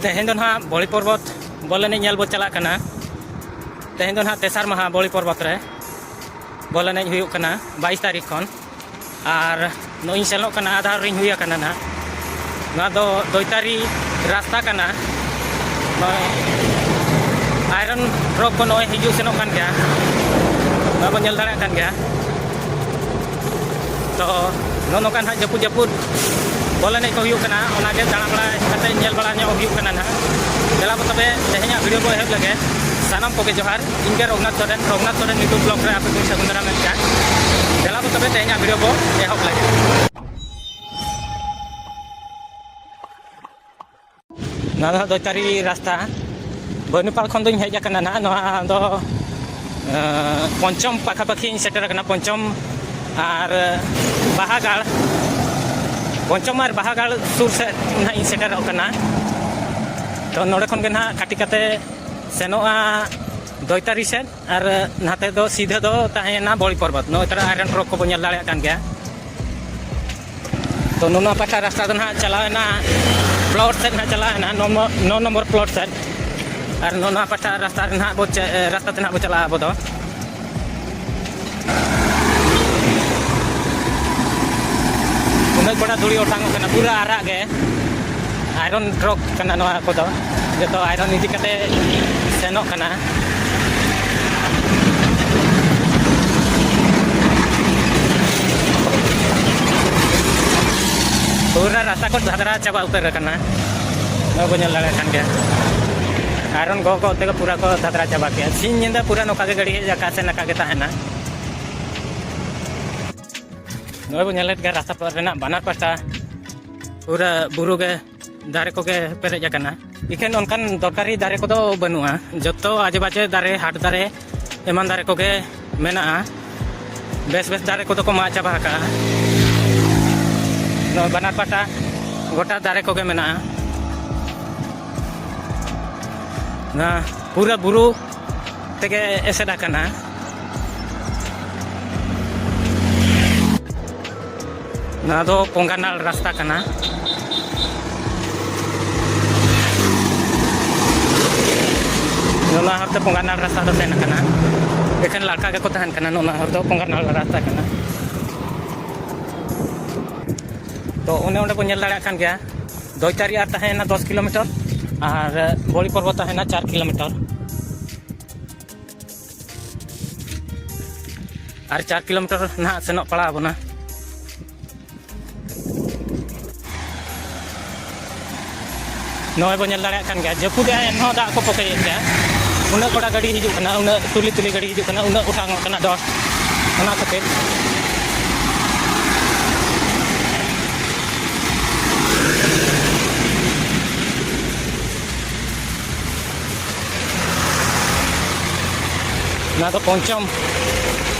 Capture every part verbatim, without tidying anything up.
ᱛᱮᱦᱮᱧ ᱫᱚ ᱱᱟᱦᱟᱜ ᱵᱚᱲᱤ ᱯᱚᱨᱵᱚᱛ ᱵᱚᱞ ᱮᱱᱮᱡ ᱧᱮᱞ ᱵᱚ ᱪᱟᱞᱟᱜ ᱠᱟᱱᱟ᱾ ᱛᱮᱦᱮᱧ ᱫᱚ ᱱᱟᱦᱟᱜ ᱛᱮᱥᱟᱨ ᱢᱟᱦᱟ ᱵᱚᱲᱤ ᱯᱚᱨᱵᱚᱛ ᱨᱮ ᱵᱚᱞ ᱮᱱᱮᱡ ᱦᱩᱭᱩᱜ ᱠᱟᱱᱟ, ᱵᱟᱭᱤᱥ ᱛᱟᱹᱨᱤᱠᱷ ᱠᱷᱚᱱ᱾ ᱟᱨ ᱱᱚᱜᱼᱚᱭ ᱤᱧ ᱥᱮᱱᱚᱜ ᱠᱟᱱᱟ, ᱟᱫᱷᱟ ᱨᱤᱧ ᱦᱩᱭ ᱟᱠᱟᱱᱟ ᱱᱟᱦᱟᱜ᱾ ᱱᱚᱣᱟ ᱫᱚ ᱫᱚᱭᱛᱟᱨᱤ ᱨᱟᱥᱛᱟ ᱠᱟᱱᱟ᱾ ᱱᱚᱜᱼᱚᱭ ᱟᱭᱨᱚᱱ ᱴᱨᱚᱠ ᱠᱚ ᱱᱚᱜᱼᱚᱭ ᱦᱤᱡᱩᱜ ᱥᱮᱱᱚᱜ ᱠᱟᱱ ᱜᱮᱭᱟ, ᱱᱚᱣᱟ ᱵᱚᱱ ᱧᱮᱞ ᱫᱟᱲᱮᱭᱟᱜ ᱠᱟᱱ ᱜᱮᱭᱟ᱾ ᱛᱚ ᱱᱚᱜᱼᱚ ᱱᱚᱝᱠᱟ ᱱᱟᱦᱟᱜ ᱡᱟᱹᱯᱩᱫ ᱡᱟᱹᱯᱩᱫ ᱵᱚᱞ ᱮᱱᱮᱡ ᱠᱚ ᱦᱩᱭᱩᱜ ᱠᱟᱱᱟ, ᱚᱱᱟᱜᱮ ᱫᱟᱬᱟ ᱵᱟᱲᱟ ᱠᱟᱛᱮ ᱧᱮᱞ ᱵᱟᱲᱟ ᱧᱚᱜ ᱦᱩᱭᱩᱜ ᱠᱟᱱᱟ ᱱᱟᱦᱟᱜ᱾ ᱫᱮᱞᱟ ᱵᱚ ᱛᱚᱵᱮ ᱛᱮᱦᱮᱧᱟᱜ ᱵᱷᱤᱰᱤᱭᱳ ᱵᱚ ᱮᱦᱚᱵ ᱞᱮᱜᱮ᱾ ᱥᱟᱱᱟᱢ ᱠᱚᱜᱮ ᱡᱚᱦᱟᱨ, ᱤᱧ ᱜᱮ ᱨᱚᱜᱷᱩᱱᱟᱛᱷ ᱥᱚᱨᱮᱱ, ᱨᱚᱜᱷᱩᱱᱟᱛᱷ ᱥᱚᱨᱮᱱ YouTube ᱵᱞᱚᱜ ᱨᱮ ᱟᱯᱮ ᱠᱚᱧ ᱥᱟᱹᱜᱩᱱ ᱫᱟᱨᱟᱢᱮᱫ ᱠᱟᱱ᱾ ᱫᱮᱞᱟ ᱵᱚ ᱛᱚᱵᱮ ᱛᱮᱦᱮᱧᱟᱜ ᱵᱷᱤᱰᱤᱭᱳ ᱵᱚ ᱮᱦᱚᱵ ᱞᱮᱜᱮ᱾ ᱱᱚᱣᱟ ᱫᱚ ᱦᱟᱸᱜ ᱫᱚᱭᱛᱟᱨᱤ ᱨᱟᱥᱛᱟ, ᱵᱟᱹᱱᱤᱯᱟᱲ ᱠᱷᱚᱱ ᱫᱚᱧ ᱦᱮᱡ ᱟᱠᱟᱱᱟ ᱱᱟᱦᱟᱜ᱾ ᱱᱚᱣᱟ ᱫᱚ, ᱮᱸ, ᱯᱚᱧᱪᱚᱢ ᱯᱟᱠᱷᱟᱯᱟᱠᱷᱤᱧ ᱥᱮᱴᱮᱨ ᱟᱠᱟᱱᱟ, ᱯᱚᱧᱪᱚᱢ ᱟᱨ ᱵᱟᱦᱟᱜᱟᱲ, ᱯᱚᱧᱪᱚᱢ ᱟᱨ ᱵᱟᱦᱟᱜᱟᱲ ᱥᱩᱨ ᱥᱮᱫ ᱱᱟᱦᱟᱜ ᱤᱧ ᱥᱮᱴᱮᱨᱚᱜ ᱠᱟᱱᱟ᱾ ᱛᱚ ᱱᱚᱰᱮ ᱠᱷᱚᱱ ᱜᱮ ᱱᱟᱦᱟᱜ ᱠᱟᱹᱴᱤᱡ ᱠᱟᱛᱮ ᱥᱮᱱᱚᱜᱼᱟ ᱫᱚᱭᱛᱟᱨᱤ ᱥᱮᱫ, ᱟᱨ ᱱᱟᱛᱮ ᱫᱚ ᱥᱤᱫᱷᱟᱹ ᱫᱚ ᱛᱟᱦᱮᱸᱭᱮᱱᱟ ᱵᱚᱲᱤ ᱯᱚᱨᱵᱚᱛ᱾ ᱱᱚᱜᱼᱚᱭ ᱛᱚᱨᱟ ᱟᱭᱨᱚᱱ ᱴᱨᱚᱠ ᱠᱚᱵᱚᱱ ᱧᱮᱞ ᱫᱟᱲᱮᱭᱟᱜ ᱠᱟᱱ ᱜᱮᱭᱟ᱾ ᱛᱚ ᱱᱚᱣᱟ ᱯᱟᱦᱴᱟ ᱨᱟᱥᱛᱟ ᱫᱚ ᱱᱟᱦᱟᱜ ᱪᱟᱞᱟᱣᱮᱱᱟ ᱯᱞᱚᱴ ᱥᱮᱫ, ᱱᱟᱦᱟᱜ ᱪᱟᱞᱟᱣᱮᱱᱟ ᱱᱚ ᱱᱚ ᱱᱚᱢᱵᱚᱨ ᱯᱞᱚᱴ ᱥᱮᱫ᱾ ᱟᱨ ᱱᱚᱣᱟ ᱯᱟᱦᱴᱟ ᱨᱟᱥᱛᱟ ᱨᱮ ᱱᱟᱦᱟᱜ ᱵᱚ ᱪᱟ-, ᱮ, ᱨᱟᱥᱛᱟ ᱛᱮ ᱱᱟᱦᱟᱜ ᱵᱚ ᱪᱟᱞᱟᱜᱼᱟ ᱟᱵᱚ ᱫᱚ᱾ ᱩᱱᱟᱹᱜ ᱵᱚᱲᱟ ᱫᱷᱩᱲᱤ ᱚᱴᱟᱝᱚᱜ ᱠᱟᱱᱟ, ᱯᱩᱨᱟᱹ ᱟᱨᱟᱜ ᱜᱮ᱾ ᱟᱭᱨᱚᱱ ᱴᱨᱚᱠ ᱠᱟᱱᱟ ᱱᱚᱣᱟ ᱠᱚᱫᱚ, ᱡᱚᱛᱚ ᱟᱭᱨᱚᱱ ᱤᱫᱤ ᱠᱟᱛᱮ ᱥᱮᱱᱚᱜ ᱠᱟᱱᱟ᱾ ᱯᱩᱨᱟᱹ ᱨᱟᱥᱛᱟ ᱠᱚ ᱫᱷᱟᱫᱨᱟ ᱪᱟᱵᱟ ᱩᱛᱟᱹᱨ ᱟᱠᱟᱱᱟ, ᱱᱚᱣᱟ ᱵᱚ ᱧᱮᱞ ᱫᱟᱲᱮᱭᱟᱜ ᱠᱟᱱ ᱜᱮᱭᱟ᱾ ᱟᱭᱨᱚᱱ ᱜᱚᱜ ᱜᱚᱜ ᱛᱮᱜᱮ ᱯᱩᱨᱟᱹ ᱠᱚ ᱫᱷᱟᱫᱨᱟ ᱪᱟᱵᱟ ᱠᱮᱜᱼᱟ᱾ ᱥᱤᱧ ᱧᱤᱫᱟᱹ ᱯᱩᱨᱟᱹ ᱱᱚᱝᱠᱟ ᱜᱮ ᱜᱟᱹᱰᱤ ᱦᱮᱡ ᱟᱠᱟ ᱥᱮᱱ ᱟᱠᱟ ᱜᱮ ᱛᱟᱦᱮᱱᱟ᱾ ᱱᱚᱜᱼᱚᱭ ᱵᱚ ᱧᱮᱞᱮᱫ ᱜᱮᱭᱟ ᱨᱟᱥᱛᱟ ᱨᱮᱱᱟᱜ ᱵᱟᱱᱟᱨ ᱯᱟᱦᱴᱟ ᱯᱩᱨᱟᱹ ᱵᱩᱨᱩ ᱜᱮ ᱫᱟᱨᱮ ᱠᱚᱜᱮ ᱯᱮᱨᱮᱡ ᱟᱠᱟᱱᱟ᱾ ᱮᱠᱷᱮᱱ ᱚᱱᱠᱟᱱ ᱫᱚᱨᱠᱟᱨᱤ ᱫᱟᱨᱮ ᱠᱚᱫᱚ ᱵᱟᱹᱱᱩᱜᱼᱟ, ᱡᱚᱛᱚ ᱟᱡᱮ ᱵᱟᱡᱮ ᱫᱟᱨᱮ, ᱦᱟᱴ ᱫᱟᱨᱮ, ᱮᱢᱟᱱ ᱫᱟᱨᱮ ᱠᱚᱜᱮ ᱢᱮᱱᱟᱜᱼᱟ᱾ ᱵᱮᱥ ᱵᱮᱥ ᱫᱟᱨᱮ ᱠᱚᱫᱚ ᱠᱚ ᱢᱟᱜ ᱪᱟᱵᱟ ᱟᱠᱟᱜᱼᱟ᱾ ᱱᱚᱣᱟ ᱵᱟᱱᱟᱨ ᱯᱟᱦᱴᱟ ᱜᱚᱴᱟ ᱫᱟᱨᱮ ᱠᱚᱜᱮ ᱢᱮᱱᱟᱜᱼᱟ᱾ ᱱᱚᱣᱟ ᱯᱩᱨᱟᱹ ᱵᱩᱨᱩ ᱛᱮᱜᱮ ᱮᱥᱮᱫ ᱟᱠᱟᱱᱟ᱾ ᱱᱚᱣᱟ ᱫᱚ ᱯᱚᱝᱜᱟᱱᱟᱞ ᱨᱟᱥᱛᱟ ᱠᱟᱱᱟ᱾ ᱱᱚᱛᱮ ᱯᱚᱝᱜᱟᱨᱱᱟᱲ ᱨᱟᱥᱛᱟ ᱫᱚ ᱥᱮᱱ ᱟᱠᱟᱱᱟ᱾ ᱮᱠᱷᱮᱱ ᱞᱟᱲᱠᱟ ᱜᱮᱠᱚ ᱛᱟᱦᱮᱱ ᱠᱟᱱᱟ᱾ ᱱᱚᱣᱟ ᱦᱚᱨ ᱫᱚ ᱯᱚᱝᱜᱟᱨᱱᱟᱲ ᱨᱟᱥᱛᱟ ᱠᱟᱱᱟ᱾ ᱛᱚ ᱚᱱᱮ ᱚᱸᱰᱮ ᱵᱚᱱ ᱧᱮᱞ ᱫᱟᱲᱮᱭᱟᱜ ᱠᱟᱱ ᱜᱮᱭᱟ, ᱫᱚᱭᱛᱟᱨᱤ ᱟᱨ ᱛᱟᱦᱮᱸᱭᱮᱱᱟ ᱫᱚᱥ ᱠᱤᱞᱳᱢᱤᱴᱟᱨ, ᱟᱨ ᱵᱚᱲᱤ ᱯᱚᱨᱵᱚᱛ ᱛᱟᱦᱮᱸᱭᱮᱱᱟ ᱪᱟᱨ ᱠᱤᱞᱳᱢᱤᱴᱟᱨ᱾ ᱟᱨ ᱪᱟᱨ ᱠᱤᱞᱳᱢᱤᱴᱟᱨ ᱱᱟᱦᱟᱜ ᱥᱮᱱᱚᱜ ᱯᱟᱲᱟᱣ ᱟᱵᱚᱱᱟ᱾ ᱱᱚᱜᱼᱚᱭ ᱵᱚᱱ ᱧᱮᱞ ᱫᱟᱲᱮᱭᱟᱜ ᱠᱟᱱ ᱜᱮᱭᱟ, ᱡᱟᱹᱯᱩᱫ ᱮᱫᱟᱭ, ᱮᱱᱦᱚᱸ ᱫᱟᱜ ᱠᱚ ᱯᱚᱠᱮᱭᱮᱫ ᱜᱮᱭᱟ᱾ ᱩᱱᱟᱹᱜ ᱠᱚᱰᱟ ᱜᱟᱹᱰᱤ ᱦᱤᱡᱩᱜ ᱠᱟᱱᱟ, ᱩᱱᱟᱹᱜ ᱛᱩᱞᱤ ᱛᱩᱞᱤ ᱜᱟᱹᱰᱤ ᱦᱤᱡᱩᱜ ᱠᱟᱱᱟ, ᱩᱱᱟᱹᱜ ᱚᱴᱟᱝᱚᱜ ᱠᱟᱱᱟ ᱰᱚᱥᱴ, ᱚᱱᱟ ᱠᱷᱟᱹᱛᱤᱨ᱾ ᱱᱚᱣᱟ ᱫᱚ ᱯᱚᱧᱪᱚᱢ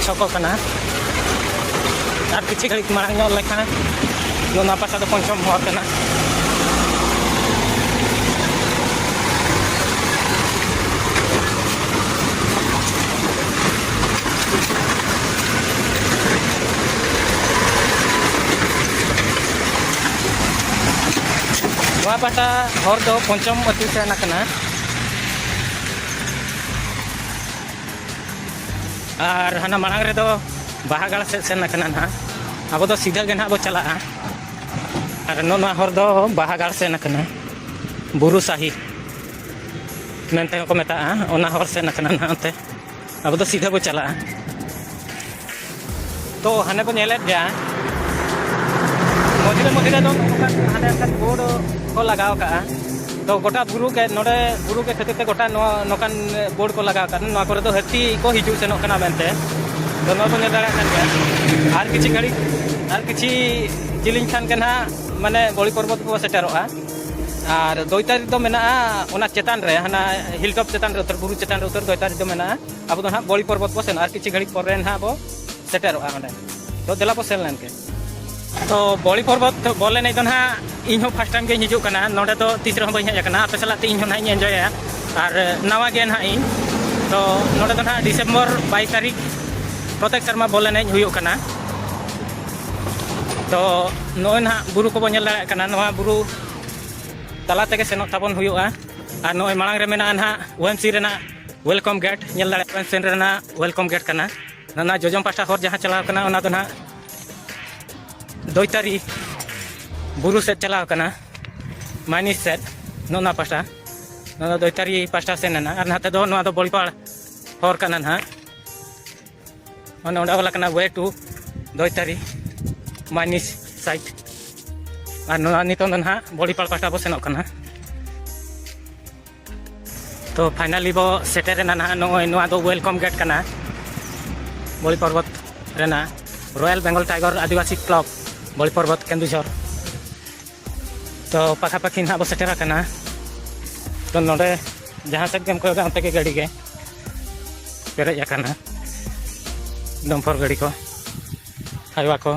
ᱪᱷᱚᱠᱚ ᱠᱟᱱᱟ᱾ ᱟᱨ ᱠᱤᱪᱷᱩ ᱜᱷᱟᱹᱲᱤᱡ ᱢᱟᱲᱟᱝ ᱧᱚᱜ ᱞᱮᱠᱷᱟᱱ ᱱᱚᱣᱟ ᱯᱟᱥᱟ ᱫᱚ ᱯᱚᱧᱪᱚᱢ ᱦᱚᱨ ᱠᱟᱱᱟ᱾ ᱱᱚᱣᱟ ᱯᱟᱦᱴᱟ ᱦᱚᱨ ᱫᱚ ᱯᱚᱧᱪᱚᱢ ᱟᱹᱛᱩ ᱥᱮᱱ ᱟᱠᱟᱱᱟ᱾ ᱟᱨ ᱦᱟᱱᱟ ᱢᱟᱲᱟᱝ ᱨᱮᱫᱚ ᱵᱟᱦᱟᱜᱟᱲ ᱥᱮᱫ ᱥᱮᱱ ᱟᱠᱟᱱᱟ ᱱᱟᱦᱟᱜ᱾ ᱟᱵᱚ ᱫᱚ ᱥᱤᱫᱷᱟᱹ ᱜᱮ ᱱᱟᱦᱟᱜ ᱵᱚ ᱪᱟᱞᱟᱜᱼᱟ᱾ ᱟᱨ ᱱᱚᱜᱼᱚ ᱱᱚᱣᱟ ᱦᱚᱨ ᱫᱚ ᱵᱟᱦᱟᱜᱟᱲ ᱥᱮᱱ ᱟᱠᱟᱱᱟ, ᱵᱩᱨᱩ ᱥᱟᱹᱦᱤ ᱢᱮᱱᱛᱮ ᱦᱚᱸᱠᱚ ᱢᱮᱛᱟᱜᱼᱟ᱾ ᱚᱱᱟ ᱦᱚᱨ ᱥᱮᱱ ᱟᱠᱟᱱᱟ ᱱᱟᱦᱟᱜ ᱚᱱᱛᱮ᱾ ᱟᱵᱚ ᱫᱚ ᱥᱤᱫᱷᱟᱹ ᱵᱚ ᱪᱟᱞᱟᱜᱼᱟ᱾ ᱛᱚ ᱦᱟᱱᱮ ᱵᱚ ᱧᱮᱞᱮᱫ ᱜᱮᱭᱟ, ᱢᱚᱡᱽᱨᱮ ᱢᱚᱡᱽᱨᱮ ᱫᱚ ᱱᱚᱝᱠᱟᱱ ᱦᱟᱸᱰᱮ ᱠᱷᱟᱱ ᱵᱳᱨᱰ ᱠᱚ ᱞᱟᱜᱟᱣ ᱠᱟᱜᱼᱟ᱾ ᱛᱚ ᱜᱚᱴᱟ ᱵᱩᱨᱩ ᱜᱮ, ᱱᱚᱰᱮ ᱵᱩᱨᱩ ᱜᱮ ᱠᱷᱟᱹᱛᱤᱨ ᱛᱮ ᱜᱚᱴᱟ ᱱᱚᱣᱟ ᱱᱚᱝᱠᱟᱱ ᱵᱳᱨᱰ ᱠᱚ ᱞᱟᱜᱟᱣ ᱠᱟᱜᱼᱟ, ᱱᱚᱣᱟ ᱠᱚᱨᱮ ᱫᱚ ᱦᱟᱹᱛᱤ ᱠᱚ ᱦᱤᱡᱩᱜ ᱥᱮᱱᱚᱜ ᱠᱟᱱᱟ ᱢᱮᱱᱛᱮ᱾ ᱛᱚ ᱱᱚᱣᱟ ᱵᱚᱱ ᱧᱮᱞ ᱫᱟᱲᱮᱭᱟᱜ ᱠᱟᱱ ᱜᱮᱭᱟ᱾ ᱟᱨ ᱠᱤᱪᱷᱤ ᱜᱷᱟᱹᱲᱤᱡ, ᱟᱨ ᱠᱤᱪᱷᱤ ᱡᱤᱞᱤᱧ ᱠᱷᱟᱱ ᱜᱮ ᱱᱟᱦᱟᱜ ᱢᱟᱱᱮ ᱵᱚᱲᱤ ᱯᱚᱨᱵᱚᱛ ᱵᱚ ᱥᱮᱴᱮᱨᱚᱜᱼᱟ᱾ ᱟᱨ ᱫᱚᱭᱛᱟᱨᱤ ᱫᱚ ᱢᱮᱱᱟᱜᱼᱟ ᱚᱱᱟ ᱪᱮᱛᱟᱱ ᱨᱮ, ᱦᱟᱱᱟ ᱦᱤᱞ ᱴᱚᱯ ᱪᱮᱛᱟᱱ ᱨᱮ, ᱩᱛᱟᱹᱨ ᱵᱩᱨᱩ ᱪᱮᱛᱟᱱ ᱨᱮ ᱩᱛᱟᱹᱨ ᱫᱚᱭᱛᱟᱨᱤ ᱫᱚ ᱢᱮᱱᱟᱜᱼᱟ᱾ ᱟᱵᱚ ᱫᱚ ᱱᱟᱦᱟᱜ ᱵᱚᱲᱤ ᱯᱚᱨᱵᱚᱛ ᱵᱚ ᱥᱮᱱᱚᱜᱼᱟ, ᱟᱨ ᱠᱤᱪᱷᱤ ᱜᱷᱟᱹᱲᱤᱡ ᱯᱚᱨᱮ ᱱᱟᱦᱟᱜ ᱵᱚ ᱥᱮᱴᱮᱨᱚᱜᱼᱟ ᱚᱸᱰᱮ᱾ ᱛᱚ ᱫᱮᱞᱟ ᱵᱚ ᱥᱮᱱ ᱞᱮᱱ ᱜᱮ᱾ ᱛᱚ ᱵᱚᱲᱤ ᱯᱚᱨᱵᱚᱛ ᱵᱚᱞ ᱮᱱᱮᱡ ᱫᱚ ᱱᱟᱦᱟᱜ ᱤᱧ ᱦᱚᱸ first time ᱜᱤᱧ ᱦᱤᱡᱩᱜ ᱠᱟᱱᱟ, ᱱᱚᱰᱮ ᱫᱚ ᱛᱤᱥ ᱨᱮᱦᱚᱸ ᱵᱟᱹᱧ ᱦᱮᱡ ᱟᱠᱟᱱᱟ᱾ ᱟᱯᱮ ᱥᱟᱞᱟᱜ ᱛᱮ ᱤᱧ ᱦᱚᱸ ᱱᱟᱦᱟᱜ ᱤᱧ enjoyᱟ, ᱟᱨ ᱱᱟᱣᱟ ᱜᱮ ᱱᱟᱦᱟᱜ ᱤᱧ᱾ ᱛᱚ ᱱᱚᱰᱮ ᱫᱚ ᱱᱟᱦᱟᱜ ᱰᱤᱥᱮᱢᱵᱚᱨ ᱵᱟᱭᱤᱥ ᱛᱟᱹᱨᱤᱠᱷ ᱯᱨᱚᱛᱮᱠ ᱥᱮᱨᱢᱟ ᱵᱚᱞ ᱮᱱᱮᱡ ᱦᱩᱭᱩᱜ ᱠᱟᱱᱟ᱾ ᱛᱚ ᱱᱚᱜᱼᱚᱭ ᱱᱟᱦᱟᱜ ᱵᱩᱨᱩ ᱠᱚᱵᱚᱱ ᱧᱮᱞ ᱫᱟᱲᱮᱭᱟᱜ ᱠᱟᱱᱟ, ᱱᱚᱣᱟ ᱵᱩᱨᱩ ᱛᱟᱞᱟ ᱛᱮᱜᱮ ᱥᱮᱱᱚᱜ ᱛᱟᱵᱚᱱ ᱦᱩᱭᱩᱜᱼᱟ᱾ ᱟᱨ ᱱᱚᱜᱼᱚᱭ ᱢᱟᱲᱟᱝ ᱨᱮ ᱢᱮᱱᱟᱜᱼᱟ ᱱᱟᱦᱟᱜ ᱳᱭᱮᱢᱥᱤ ᱨᱮᱱᱟᱜ ᱳᱭᱮᱞᱠᱟᱢ ᱜᱮᱴ ᱧᱮᱞ ᱫᱟᱲᱮᱭᱟᱜ ᱠᱟᱱᱟ, ᱥᱮᱱ ᱨᱮᱱᱟᱜ ᱳᱭᱮᱞᱠᱟᱢ ᱜᱮᱴ ᱠᱟᱱᱟ᱾ ᱚᱱᱟ ᱡᱚᱡᱚᱢ ᱯᱟᱦᱴᱟ ᱦᱚᱨ ᱡᱟᱦᱟᱸ ᱪᱟᱞᱟᱣ ᱠᱟᱱᱟ, ᱚᱱᱟ ᱫᱚ ᱱᱟᱦᱟᱜ ᱫᱳᱭᱛᱟᱨᱤ ᱵᱩᱨᱩ ᱥᱮᱫ ᱪᱟᱞᱟᱣ ᱠᱟᱱᱟ, ᱢᱟᱭᱱᱤᱥ ᱥᱮᱫ, ᱱᱚᱜᱼᱚ ᱱᱚᱣᱟ ᱯᱟᱦᱴᱟ᱾ ᱱᱚᱣᱟ ᱫᱚ ᱫᱳᱭᱛᱟᱨᱤ ᱯᱟᱦᱴᱟ ᱥᱮᱱ ᱮᱱᱟ, ᱟᱨ ᱱᱟᱛᱮ ᱫᱚ ᱱᱚᱣᱟ ᱫᱚ ᱵᱚᱲᱤᱯᱟᱲ ᱦᱚᱨ ᱠᱟᱱᱟ ᱱᱟᱦᱟᱜ᱾ ᱚᱱᱮ ᱚᱸᱰᱮ ᱚᱞ ᱟᱠᱟᱱᱟ way to ᱫᱳᱭᱛᱟᱨᱤ ᱢᱟᱭᱱᱤᱥ ᱥᱟᱭᱤᱰ᱾ ᱟᱨ ᱱᱚᱣᱟ ᱱᱤᱛᱚᱝ ᱫᱚ ᱱᱟᱦᱟᱜ ᱵᱚᱲᱤᱯᱟᱲ ᱯᱟᱦᱴᱟ ᱵᱚ ᱥᱮᱱᱚᱜ ᱠᱟᱱᱟ᱾ ᱛᱚ finally ᱵᱚ ᱥᱮᱴᱮᱨ ᱮᱱᱟ ᱱᱟᱦᱟᱜ᱾ ᱱᱚᱜᱼᱚᱭ ᱱᱚᱣᱟ ᱫᱚ ᱳᱭᱮᱞᱠᱟᱢ ᱜᱮᱴ ᱠᱟᱱᱟ ᱵᱚᱲᱤ ᱯᱚᱨᱵᱚᱛ ᱨᱮᱱᱟᱜ, ᱨᱚᱭᱟᱞ ᱵᱮᱝᱜᱚᱞ ᱴᱟᱭᱜᱚᱨ ᱟᱹᱫᱤᱵᱟᱹᱥᱤ ᱠᱞᱟᱵᱽ ᱵᱚᱲᱤ ᱯᱚᱨᱵᱚᱛ, ᱠᱮᱱᱫᱩᱡᱷᱚᱨ᱾ ᱛᱚ ᱯᱟᱠᱷᱟ ᱯᱟᱠᱷᱤ ᱱᱟᱦᱟᱜ ᱵᱚ ᱥᱮᱴᱮᱨ ᱟᱠᱟᱱᱟ᱾ ᱛᱚ ᱱᱚᱰᱮ ᱡᱟᱦᱟᱸ ᱥᱮᱫ ᱜᱮᱢ ᱠᱚᱭᱚᱜᱟ, ᱚᱱᱛᱮ ᱜᱮ ᱜᱟᱹᱰᱤ ᱜᱮ ᱯᱮᱨᱮᱡ ᱟᱠᱟᱱᱟ, ᱰᱚᱢᱯᱷᱚᱨ ᱜᱟᱹᱰᱤ ᱠᱚ, ᱦᱟᱭᱣᱟ ᱠᱚ᱾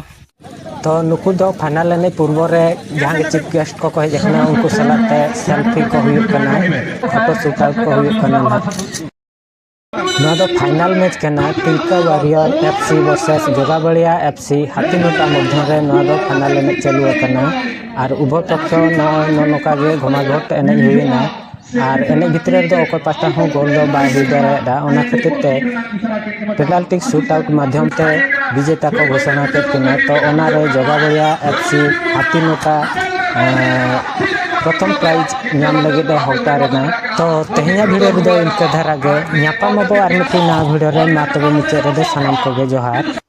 ᱛᱚ ᱱᱩᱠᱩ ᱫᱚ final ᱮᱱᱮᱡ ᱯᱩᱨᱵᱚ ᱨᱮ ᱡᱟᱦᱟᱸ ᱜᱮ chief guest ᱠᱚᱠᱚ ᱦᱮᱡ ᱟᱠᱟᱱᱟ, ᱩᱱᱠᱩ ᱥᱟᱞᱟᱜ ᱛᱮ selfie ᱠᱚ ᱦᱩᱭᱩᱜ ᱠᱟᱱᱟ, photo shoot out ᱠᱚ ᱦᱩᱭᱩᱜ ᱠᱟᱱᱟ ᱱᱟᱦᱟᱜ᱾ ᱱᱚᱣᱟ ᱫᱚ final match ᱠᱟᱱᱟ, ᱛᱤᱞᱠᱟ ᱣᱟᱨᱤᱭᱚᱨ FC versus ᱡᱚᱜᱟᱵᱟᱲᱤᱭᱟ FC ᱦᱟᱛᱤᱱᱚᱴᱟ ᱢᱚᱫᱽᱫᱷᱚ ᱨᱮ ᱱᱚᱣᱟ ᱫᱚ final ᱮᱱᱮᱡ ᱪᱟᱹᱞᱩ ᱟᱠᱟᱱᱟ᱾ ᱟᱨ ᱩᱵᱷᱚᱭ ᱯᱚᱠᱠᱷᱚ ᱱᱚᱜᱼᱚᱭ ᱱᱚᱝᱠᱟ ᱜᱮ ᱜᱷᱚᱢᱟᱜᱷᱚᱴ ᱮᱱᱮᱡ ᱦᱩᱭᱮᱱᱟ᱾ ᱟᱨ ᱮᱱᱮᱡ ᱵᱷᱤᱛᱨᱤ ᱨᱮᱫᱚ ᱚᱠᱚᱭ ᱯᱟᱦᱴᱟ ᱦᱚᱸ ᱜᱳᱞ ᱫᱚ ᱵᱟᱭ ᱦᱩᱭ ᱫᱟᱲᱮᱭᱟᱫᱟ᱾ ᱚᱱᱟ ᱠᱷᱟᱹᱛᱤᱨ ᱛᱮ penalty shoot out ᱢᱟᱫᱽᱫᱷᱚᱢ ᱛᱮ ᱵᱤᱡᱮᱛᱟ ᱠᱚ ᱜᱷᱳᱥᱚᱱᱟ ᱠᱮᱫ ᱠᱤᱱᱟ᱾ ᱛᱚ ᱚᱱᱟᱨᱮ ᱡᱚᱜᱟᱵᱟᱲᱤᱭᱟ FC ᱦᱟᱛᱤᱱᱚᱴᱟ, ᱮᱸ, ᱯᱨᱚᱛᱷᱚᱢ prize ᱧᱟᱢ ᱞᱟᱹᱜᱤᱫ ᱮ ᱦᱚᱠᱫᱟᱨ ᱮᱱᱟ᱾ ᱛᱚ ᱛᱮᱦᱮᱧᱟᱜ video ᱨᱮᱫᱚ ᱤᱱᱠᱟᱹ ᱫᱷᱟᱨᱟ ᱜᱮ᱾ ᱧᱟᱯᱟᱢ ᱟᱵᱚ ᱟᱨ ᱢᱤᱫᱴᱤᱡ ᱱᱟᱣᱟ video ᱨᱮ᱾ ᱢᱟ ᱛᱚᱵᱮ ᱢᱩᱪᱟᱹᱫ ᱨᱮᱫᱚ ᱥᱟᱱᱟᱢ ᱠᱚᱜᱮ ᱡᱚᱦᱟᱨ᱾